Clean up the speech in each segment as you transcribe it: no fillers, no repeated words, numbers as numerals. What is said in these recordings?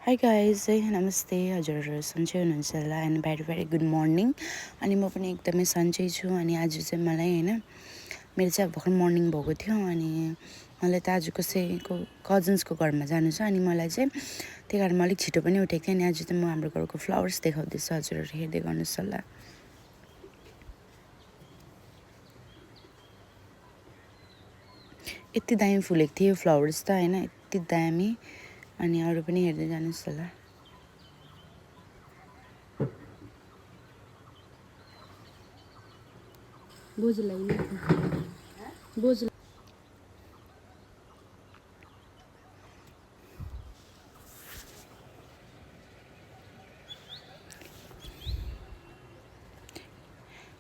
Hi guys है नमस्ते हजुरहरू सन्चै हुनुहुन्छ होला and very very good morning अनि म पनि एकदमै सन्चै छु अनि आज चाहिँ मलाई होइन मेरो चाहिँ अब भर्खर मर्निङ भएको थियो अनि मलाई त आज कसैको कजन्सको घरमा जानु छ अनि मलाई चाहिँ त्यही कारण म अलिक छिटो पनि उठेको थिएँ अनि आज चाहिँ म हाम्रो घरको फ्लावर्स देखाउँदैछु हजुरहरू हेर्दै गर्नुहोस् होला। यति दामी फुलेको थियो यो फ्लावर्स त होइन यति दामी अनि अरू पनि हेर्दै जानुहोस् होला। बोजूलाई बोजू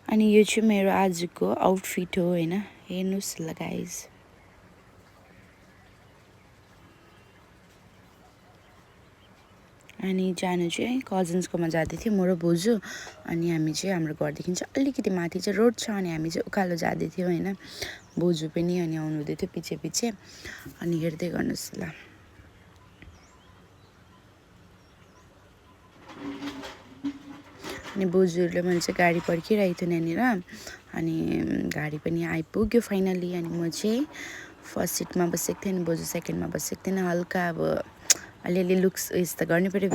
अनि यो चाहिँ मेरो आजको आउटफिट हो होइन हेर्नुहोस् ल गाइज। अनि जानु चाहिँ कजन्सकोमा जाँदै थियो म र बोजू अनि हामी चाहिँ हाम्रो घरदेखि चाहिँ अलिकति माथि चाहिँ रोड छ अनि हामी चाहिँ उकालो जाँदै थियौँ होइन बोजू पनि अनि आउनु हुँदै थियो पछि पछि अनि हेर्दै गर्नुहोस् ल। अनि बोजूहरूले मैले चाहिँ गाडी पर्खिरहेको थियो यहाँनिर अनि गाडी पनि आइपुग्यो फाइनली अनि म चाहिँ फर्स्ट सिटमा बसेको थिएँ अनि बोजू सेकेन्डमा बसेको थिएन हल्का अब अलिअलि लुक्स उयस त गर्नै पऱ्यो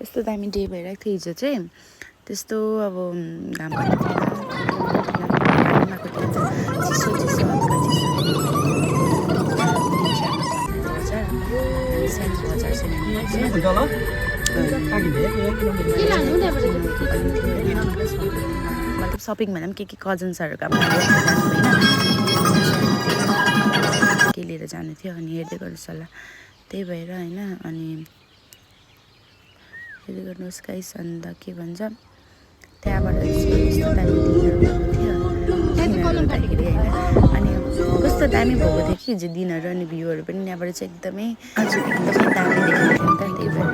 यस्तो दामी डे भइरहेको थियो हिजो चाहिँ त्यस्तो अब घाम पनि मतलब सपिङ भन्दा पनि के कजन्सहरूको अब के लिएर जानु थियो अनि हेर्दै गर्नुहोस् होला त्यही भएर होइन अनि हेर्दै गर्नुहोस् गाइस अन्त के भन्छ त्यहाँबाट यस्तो दामी अनि कस्तो दामी भएको थियो कि हिजो दिनहरू अनि भ्यूहरू पनि त्यहाँबाट चाहिँ एकदमै दामी देखेको थियो नि त त्यही भएर